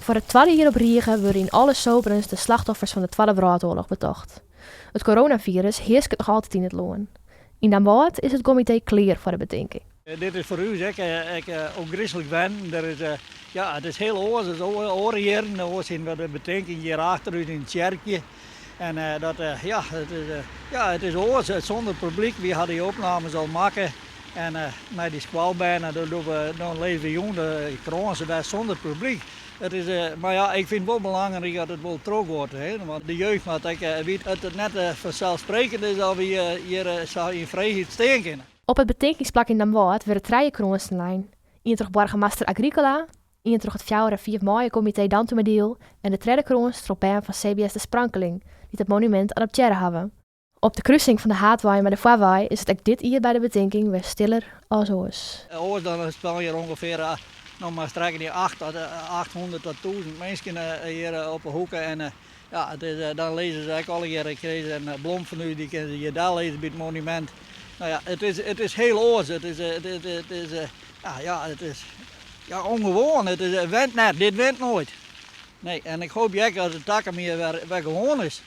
Foar it twadde jier op rige wurde yn alle soberens de slachtoffers fan de Twadde Wrâldoarloch betocht. It coronafirus hearsket noch altyd yn it lân. Yn Damwâld is it komitee klear foar de betinking. Dit is foar ús ek ek ôfgryslik wennen. Der is, ja, it is hiel oars as oare jierren. Oars hiene we de betinking hjir achter ús yn it tsjerkje. En dat, ja, it is, ja, it is oars sûnder publyk. Wy ha dy opnames al makke. En mei dy skoalbern, dan lizze we jûn de krânse wer sûnder publyk. It is, mar ja, ik fyn it wol belangryk dat it wol trochgiet. Hè? Want de jeugd moat ek witte dat it net fanselssprekkend is dat wy hjir sa yn frijheid stean kinne. Op it betinkingsplak yn Damwâld wurde trije krânsen lein. Ien troch boargemaster Agricola, ien troch it fjouwer en fiif maaie-komitee Dantumadiel en de tredde krâns troch bern fan CBS De Sprankeling, dy't it monumint adoptearre hawwe. Op de krusing fan de Haadwei mei de Foarwei is it ek dit jier by de betinking wer stiller as oars. Oars dan stean hjir ûngefear noch mar strekken dy 800 tot 1000 minsken hjir op 'e hoeke. En ja, it is, dan lizze se ek allegear, krije se in blom fan ús, dy kinne se hjir dellizze by it monumint. No ja, it is hiel oars. It is, ja, ja, it is, ja, ûngewoan. It is, went net, dit went noait. Nee, en ik hoopje ek dat it takom jier wer gewoan is.